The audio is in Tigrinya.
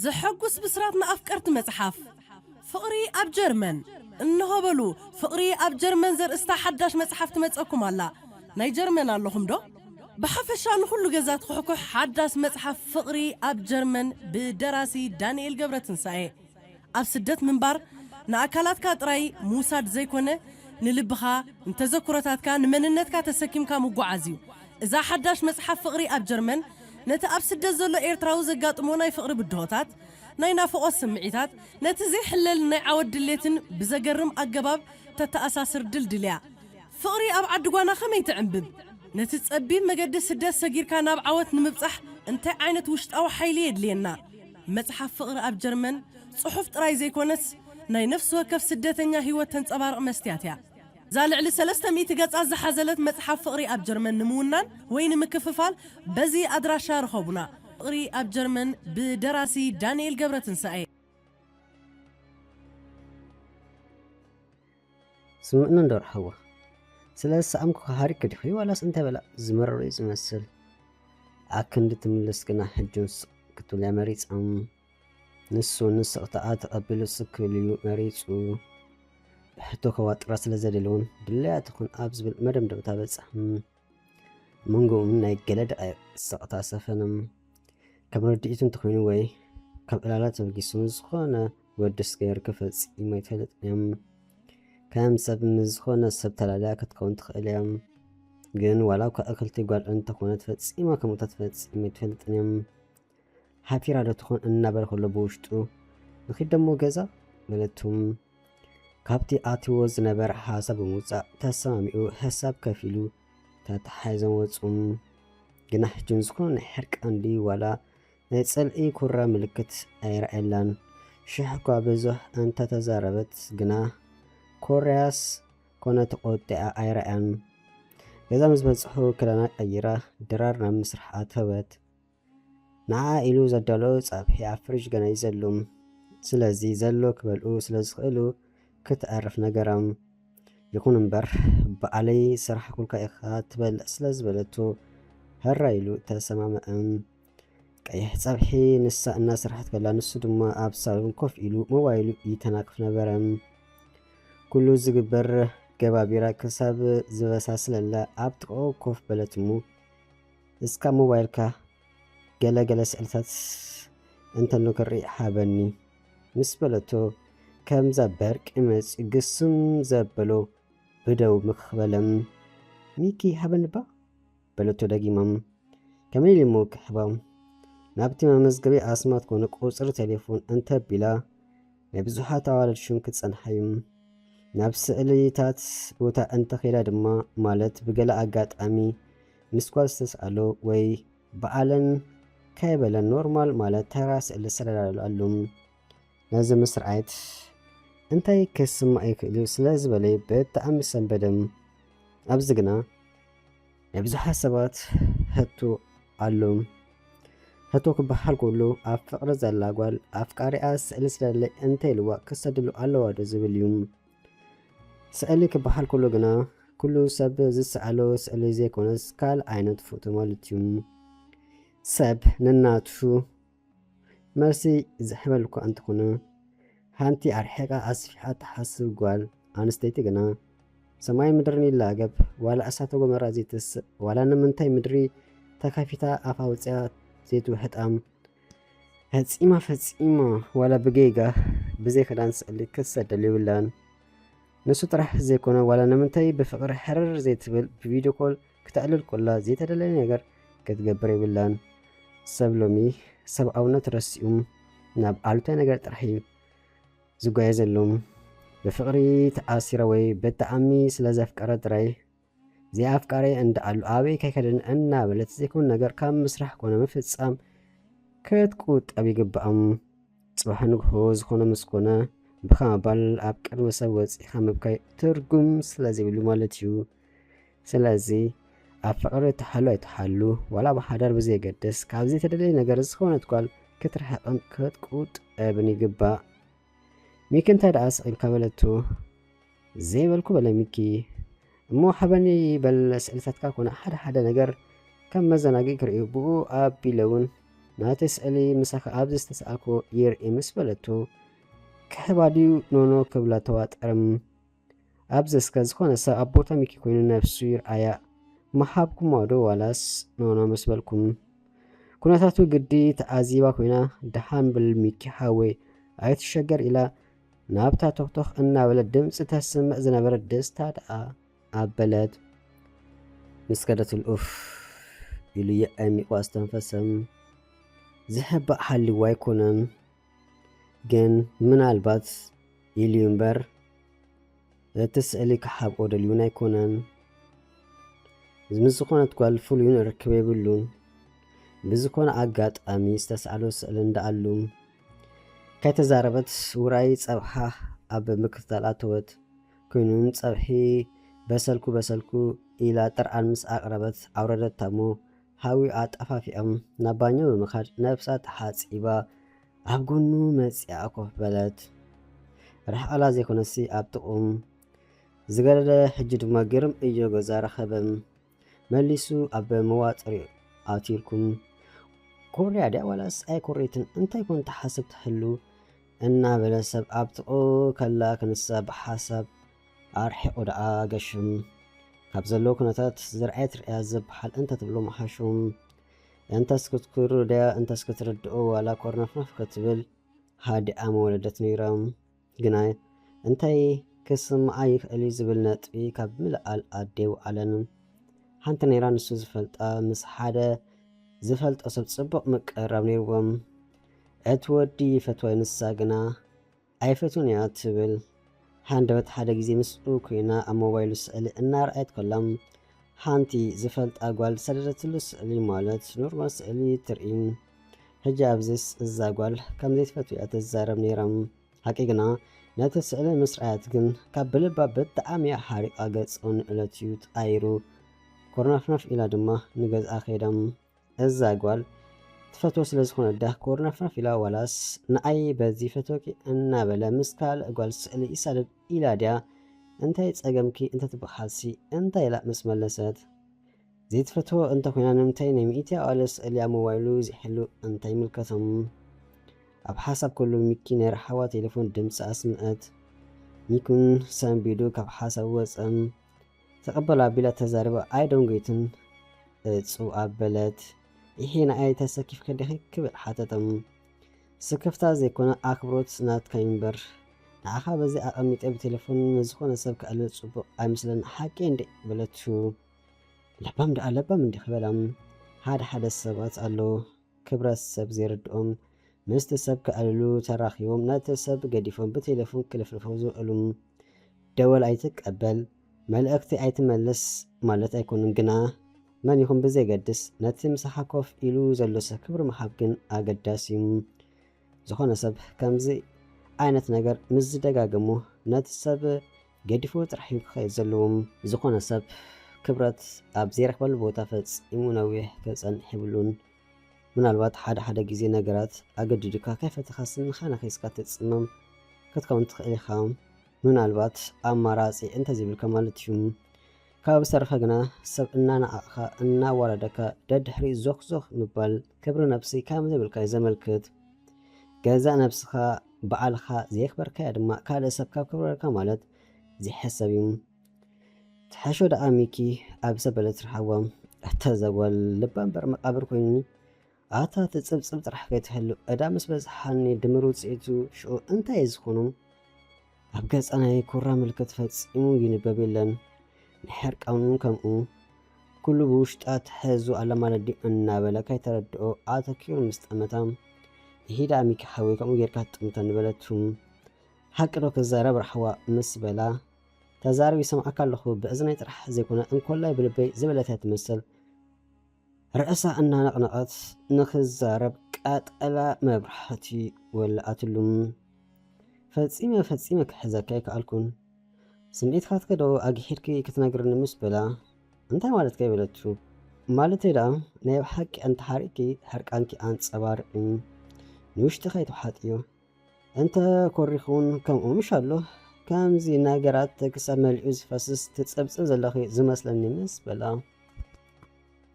ዘሐጉስ ብስራት ንኣፍቀርቲ መጽሓፍ ፍቕሪ ኣብ ጀርመን። እንሆ በሉ፣ ፍቕሪ ኣብ ጀርመን ዘርእስታ ሓዳሽ መጽሓፍ ትመጸኩም ኣላ። ናይ ጀርመን ኣለኹም ዶ? ብሓፈሻ ንኹሉ ገዛ ትኹሕኩሕ ሓዳስ መጽሓፍ ፍቕሪ ኣብ ጀርመን ብደራሲ ዳንኤል ገብረትንሳኤ። ኣብ ስደት ምንባር ንኣካላትካ ጥራይ ምውሳድ ዘይኮነ፣ ንልብኻ፣ ንተዘክሮታትካ፣ ንመንነትካ ተሰኪምካ ምጉዓዝ እዩ። እዛ ሓዳሽ መጽሓፍ ፍቕሪ ኣብ ጀርመን ነቲ ኣብ ስደት ዘሎ ኤርትራዊ ዘጋጥሞ ናይ ፍቕሪ ብድሆታት፣ ናይ ናፍቖት ስምዒታት፣ ነቲ ዘይሕለል ናይ ዓወት ድሌትን ብዘገርም ኣገባብ ተተኣሳስር ድልድል እያ። ፍቕሪ ኣብ ዓዲ ጓና ከመይ ትዕንብብ? ነቲ ጸቢብ መገዲ ስደት ሰጊርካ ናብ ዓወት ንምብጻሕ እንታይ ዓይነት ውሽጣዊ ሓይሊ የድልየና? መጽሓፍ ፍቕሪ ኣብ ጀርመን ጽሑፍ ጥራይ ዘይኮነስ ናይ ነፍሲ ወከፍ ስደተኛ ህይወት ተንጸባርቕ መስትያት እያ። እዛ ልዕሊ ሰለስተ ሚእቲ ገጻት ዝሓዘለት መጽሓፍ ፍቕሪ ኣብ ጀርመን ንምውናን ወይ ንምክፍፋል በዚ ኣድራሻ ርኸቡና። ፍቕሪ ኣብ ጀርመን ብደራሲ ዳንኤል ገብረትንሳኤ። ስምዕኒ እንዶ ሓዋ፣ ስለ ዝሰኣምኩ ሃሪክ ዲኺ ዋላስ እንታይ በላ ዝመረሮ እዩ ዝመስል። ኣክንዲ ትምልስ ግና ሕጂ ስቕ ክትብል እያ መሪጻ። ንሱ ንስቕታኣ ተቐቢሉ ስክ ክብል እዩ መሪጹ። ብሕቶ ከዋጥራ ስለ ዘደለዎን ድለያ ትኹን ኣብ ዝብል መደምደምታ በጻ። ኣብ መንጎኦም ናይ ገለ ደቓይቕ ስቕታ ሰፈነ። ከም ርድኢቱ እንተኾይኑ ወይ ካብ ዕላላ ተበጊሱ ዝኾነ ወድስ ገይርኪ ፈጺሙ ኣይትፈልጥን እያ። ከም ሰብ ምስ ዝኾነ ሰብ ተላልያ ክትከውን ትኽእል እያ። ግን ዋላ እኳ እኽልቲ ጓል እንተኾነት ፈጺማ ከምኡታት ፈጺሙ ኣይትፈልጥን እያ። ሓፊራ ዶ ትኾን እናበለ ከሎ ብውሽጡ ንኺድ ደሞ ገዛ በለቱ። ካብቲ ኣትዎ ዝነበረ ሓሳብ ብምውጻእ ተሰማሚዑ ሕሳብ ከፊሉ ተተሓሒዞም ወጹ። ግና ሕጂ ዝኾነ ናይ ሕርቃን ድዩ ዋላ ናይ ጽልኢ ኩራ ምልክት ኣይረኣየላን። ሽሕ እኳ ብዙሕ እንተተዛረበት ግና ኮርያስ ኮነ ተቖጢዓ ኣይረኣያን። ገዛ ምስ በጽሑ ክዳና ቀይራ ድራር ናብ ምስራሕ ኣተወት። ንዓ ኢሉ ዘዳለዎ ጸብሒ ኣብ ፍሪጅ ገና እዩ ዘሎ። ስለዚ ዘሎ ክበልኡ ስለ ዝኽእሉ ክትኣርፍ ነገራ። ይኹን እምበር በዓለይ ሰራሕኩልካ ኢኻ ትበልዕ ስለ ዝበለቶ ህራይ ኢሉ ተሰማምዐ። ቀይሕ ጸብሒ ንሳ እናሰራሐት ከላ ንሱ ድማ ኣብ ሳሎን ኮፍ ኢሉ ሞባይሉ ይተናክፍ ነበረ። ኩሉ ዝግበር ገባቢራ ክሳብ ዝበሳስለላ ኣብ ጥቕኡ ኮፍ በለት እሞ እስካ ሞባይልካ ገለ ገለ ስእልታት እንተሎ ክርኢ ሓበኒ ምስ በለቶ ከምዛ በርቂ መጺኡ ግስም ዘበሎ ብደው ምኽ በለ። ሚኪ ሃበኒ እባ በለቶ ደጊማ። ከመይ ኢለ እሞ ክህባ? ናብቲ መመዝገቢ ኣስማት ኮነ ቁጽሪ ቴሌፎን እንተቢላ ናይ ብዙሓት ኣዋልድ ሽም ክጸንሓ እዩ። ናብ ስእልታት ቦታ እንተኸይዳ ድማ ማለት ብገለ ኣጋጣሚ ምስ ጓል ዝተስኣሎ ወይ በዓለን ከይበለን ኖርማል ማለት ተራ ስእሊ ዝሰዳዳሉ ኣሎ። ነዚ ምስ ረኣየት እንታይ ክስማዕ ይኽእል እዩ ስለ ዝበለ ብጣዕሚ ሰንበደ። ኣብዚ ግና ናይ ብዙሓት ሰባት ሕቶ ኣሎ። ሕቶ ክበሃል ከሎ ኣብ ፍቕሪ ዘላ ጓል ኣፍቃሪኣ ስእሊ ስደለይ እንተኢልዋ ክሰደሉ ኣለዋ ዶ ዝብል እዩ። ስእሊ ክበሃል ከሎ ግና ኩሉ ሰብ ዝሰኣሎ ስእሊ ዘይኮነስ ካልእ ዓይነት ፎቶ ማለት እዩ። ሰብ ነናቱ መልሲ ዝሕበል እኳ እንተኾነ ሓንቲ ኣርሒቓ ኣስፊሓ ትሓስብ ጓል ኣንስተይቲ ግና ሰማይ ምድርን ይላገብ ዋላ እሳተ ጎመራ ዘይትስእ ዋላ ንምንታይ ምድሪ ተኸፊታ ኣፋ ኣውፂኣ ዘይትውሕጣ ፈጺማ ፈጺማ ዋላ ብጌጋ ብዘይ ክዳን ስእሊ ክትሰደል የብላን። ንሱ ጥራሕ ዘይኮነ ዋላ ንምንታይ ብፍቕሪ ሕርር ዘይትብል ብቪድዮ ኮል ክተዕልል ኮላ ዘይተደለየ ነገር ክትገብር የብላን። ሰብ ሎሚ ሰብኣውነት ረሲኡ ናብ ኣሉታዊ ነገር ጥራሕ እዩ ዝጓየ ዘሎ። ብፍቕሪ ተኣሲረ ወይ ብጣዕሚ ስለ ዘፍቀረ ጥራይ ዘይኣፍቃረይ እንዳ ኣሎ ኣበይ ከይከደን እናበለት ዘይኮን ነገር ካብ ምስራሕ ኮነ ምፍጻም ክትቁጠብ ይግባኦም። ጽባሕ ንግሆ ዝኾነ ምስ ኮነ ብኻ ምባል ኣብ ቅድሚ ሰብ ወጺኻ ምብካይ ትርጉም ስለ ዘይብሉ ማለት እዩ። ስለዚ ኣብ ፍቕሪ ትሓሉ ኣይትሓሉ ዋላ ብሓዳር ብዘየገድስ ካብ ዘይተደለየ ነገር ዝኾነት ጓል ክትርሕቕን ክትቁጠብን ይግባእ። ሚኪ እንታይ ደኣ ስቕ ኢልካ በለቶ። ዘይበልኩ በለ ሚኪ። እሞ ሓበኒ በል ስእልታትካ ኮነ ሓደ ሓደ ነገር ከም መዘናግዒ ክርእዩ ብኡ ኣቢለ እውን ናተይ ስእሊ ምሳኺ ኣብዚ ዝተሰኣልኩ ይርኢ ምስ በለቶ፣ ክህባ ድዩ ኖኖ ክብላ ተዋጠረም። ኣብዚ እስከ ዝኾነ ሰብ ኣብ ቦታ ሚኪ ኮይኑ ነብሱ ይርኣያ። ምሃብኩማ ዶ ዋላስ ኖኖ ምስ በልኩም? ኩነታቱ ግዲ ተዓዚባ ኮይና፣ ደሓን ብል ሚኪ ሓወይ ኣይትሸገር ኢላ ናብታ ቶኽቶኽ እናበለት ድምፂ ተስምዕ ዝነበረት ደስታ ደኣ ኣበለት። ምስ ከደትል ኡፍ ኢሉ የዕሚቑ ኣስተንፈሰም። ዝሕባእ ሓልይዎ ኣይኮነን፣ ግን ምናልባት ኢሉ እምበር እቲ ስእሊ ክሓብኦ ደልዩን ኣይኮነን። ምስ ዝኾነት ጓል ፍሉይን ርክብ የብሉን። ብዝኾነ ኣጋጣሚ ዝተስኣሎ ስእሊ እንዳኣሉ ከይተዛረበት ውራይ ጸብሓ ኣብ ምክትታል ኣተወት። ኮይኑን ጸብሒ በሰልኩ በሰልኩ ኢላ ጥርዓን ምስ ኣቕረበት ኣውረደታ እሞ ሃዊ ኣጠፋፊዖም ናብ ባኞ ብምኻድ ነብሳ ተሓጺባ ኣብ ጎኑ መጺኣ ኮፍ በለት። ርሕቐላ ዘይኮነሲ ኣብ ጥቕኡም ዝገደደ ሕጂ ድማ ግርም እዮ ገዛ ረኸበም። መሊሱ ኣብ መዋጥሪ ኣትዩልኩም። ኮርያ ድያ ዋላስ ኣይኮሬትን እንታይ ኮን ተሓስብ ትሕሉ እናበለ ሰብ ኣብ ጥቕኡ ከላ ክንሳ ብሓሳብ ኣርሒቑ ደኣ ገሽም። ካብ ዘለዎ ኩነታት ዝርኣየት ርኣያ ዝበሃል እንተ ትብሎ መሓሹም። እንተስ ክትክሩ ድያ እንተስ ክትርድኦ ዋላ ኮርነፍነፍ ክትብል ሃዲኣ መወለደት ነይሮም። ግና እንታይ ክስምዓ ይኽእል እዩ ዝብል ነጥቢ ካብ ምልኣል ኣዴው ኣለንም። ሓንቲ ነይራ ንሱ ዝፈልጣ ምስ ሓደ ዝፈልጦ ሰብ ጽቡቕ ምቅርራብ ነይርዎም። እቲ ወዲ ይፈትዋ ንሳ ግና ኣይፈቱን እያ ትብል። ሃንደበት ሓደ ግዜ ምስኡ ኮይና ኣብ ሞባይሉ ስእሊ እናርኣየት ከላ ሓንቲ ዝፈልጣ ጓል ዝሰደደትሉ ስእሊ ማለት ኖርማል ስእሊ ትርኢ። ሕጂ ኣብዚስ እዛ ጓል ከም ዘይትፈቱ እያ ትዛረብ ነይራ። ሓቂ ግና ነቲ ስእሊ ምስ ረኣየት ግን ካብ ብልባ ብጣዕሚ እያ ሓሪቓ ገጹ ንእለትዩ ተቐይሩ። ኮርናፍናፍ ኢላ ድማ ንገዝኣ ከይዳ። እዛ ጓል ትፈትዎ ስለ ዝኾነ ዳ ኮርናፍናፍ ኢላ ዋላስ ንኣይ በዚ ፈትወኪ እናበለ ምስ ካልእ ጓል ስእሊ ይሳደድ ኢላ ድያ? እንታይ ጸገምኪ እንተትበሃልሲ እንታይ ኢላ ምስ መለሰት? ዘይትፈትዎ እንተኾይና ንምንታይ ናይ ሚእቲ ኣዋልድ ስእሊ ኣብ ሞባይሉ ዝሕሉ እንታይ ይምልከቶም? ኣብ ሓሳብ ከሎ ሚኪ ናይ ርሓዋ ቴሌፎን ድምፂ ኣስምዐት። ሚኩን ሰንቢዱ ካብ ሓሳብ ወፀ። ተቐበል ኣቢላ ተዛሪባ ኣይደንጎይትን እፁ ኣበለት። ይሄ ንኣይ ተሰኪፍኪ ዲኺ ክብል ሓተቶም። ስክፍታ ዘይኮነ ኣኽብሮት ናትካ ይንበር። ንዓኻ በዚ ኣቐሚጠ ብቴሌፎን ንዝኾነ ሰብ ክኣልል ጽቡቕ ኣይመስለኒ ሓቂ እንዴ በለቱ። ለባም ደኣ ለባም እንዲኺ በላ። ሓደ ሓደ ሰባት ኣሎ ክብረት ሰብ ዘይርድኦም ምስቲ ሰብ ክኣልሉ ተራኺቦም ነቲ ሰብ ገዲፎም ብቴሌፎን ክልፍልፎ ዝውዕሉ። ደወል ኣይትቀበል፣ መልእኽቲ ኣይትመልስ ማለት ኣይኮኑን፣ ግና መን ይኹን ብዘይገድስ ነቲ ምሳኻ ኮፍ ኢሉ ዘሎ ሰብ ክብሪ ምሃብ ግን ኣገዳሲ እዩ። ዝኾነ ሰብ ከምዚ ዓይነት ነገር ምስ ዝደጋገሞ ነቲ ሰብ ገዲፉ ጥራሕ እዩ ክኸይድ ዘለዎ። ዝኾነ ሰብ ክብረት ኣብ ዘይረኽበሉ ቦታ ፈጺሙ ነዊሕ ክጸንሕ የብሉን። ምናልባት ሓደ ሓደ ግዜ ነገራት ኣገዲዱካ ከይፈተኻ ስንኻ ነኺስካ ትጽመም ክትከውን ትኽእል ኢኻ። ምናልባት ኣማራጺ እንተዘይብልካ ማለት እዩ። ካብ ዝተረፈ ግና ሰብ እናነዓቕኻ እናዋረደካ ደድሕሪ ዞኽ ዞኽ ምባል ክብሪ ነብሲ ከም ዘይብልካ እዩ ዘመልክት። ገዛእ ነብስኻ ባዕልኻ ዘየኽበርካያ ድማ ካልእ ሰብ ካብ ከብረካ ማለት ዘይሕሰብ እዩ። ትሐሾ ደኣ ሚኪ ኣብ ዘበለት ረሓዋ። እታ እዛ ጓል ልባ እምበር መቃብር ኮይኑኒ። ኣታ ትጽብጽብ ጥራሕ ከይትህሉ ዕዳ ምስ በዝሓኒ ድምር ውጽኢቱ ሽዑ እንታይ እዩ ዝኾኑ? ኣብ ገጻ ናይ ኮራ ምልክት ፈጺሙ ይንበብ የለን። ንሕርቃኑ ከምኡ ኩሉ ብውሽጣ ትሕዙ ኣላ ማለት ድዩ እናበለ ከይተረድኦ ኣተኪሩ ምስ ጠመታ። ይሂዳ ሚኪ ሓወይ ከምኡ ጌርካ ትጥምተኒ በለቱ። ሓቂ ዶ ክዛረብ ራሕዋ ምስ በላ ተዛረብ ይሰምዓካ ኣለኹ ብእዝነይ ጥራሕ ዘይኮነ እንኮላይ ብልበይ ዝበለት እያ ትመስል። ርእሳ እናነቕነቐት ንኽዛረብ ቀጠላ መብራህቲ ወለኣትሉ። ፈጺመ ፈጺመ ክሕዘካ ኣይከኣልኩን። ስምዒትካትከ ዶ ኣግሒድኪ ክትነግርኒ ምስ በላ እንታይ ማለትካ ይበለቱ። ማለተይ ደኣ ናይ ብሓቂ እንተሓሪቕኪ ሕርቃንኪ ኣንጸባርቂ ንውሽጥኻ ይትሓጥዮ። እንተ ኮሪኹን ከምኡ ምሽ ኣሎ። ከምዚ ነገራት ክሳብ መሊኡ ዝፈስስ ትጽብጽብ ዘለኺ ዝመስለኒ ምስ በላ።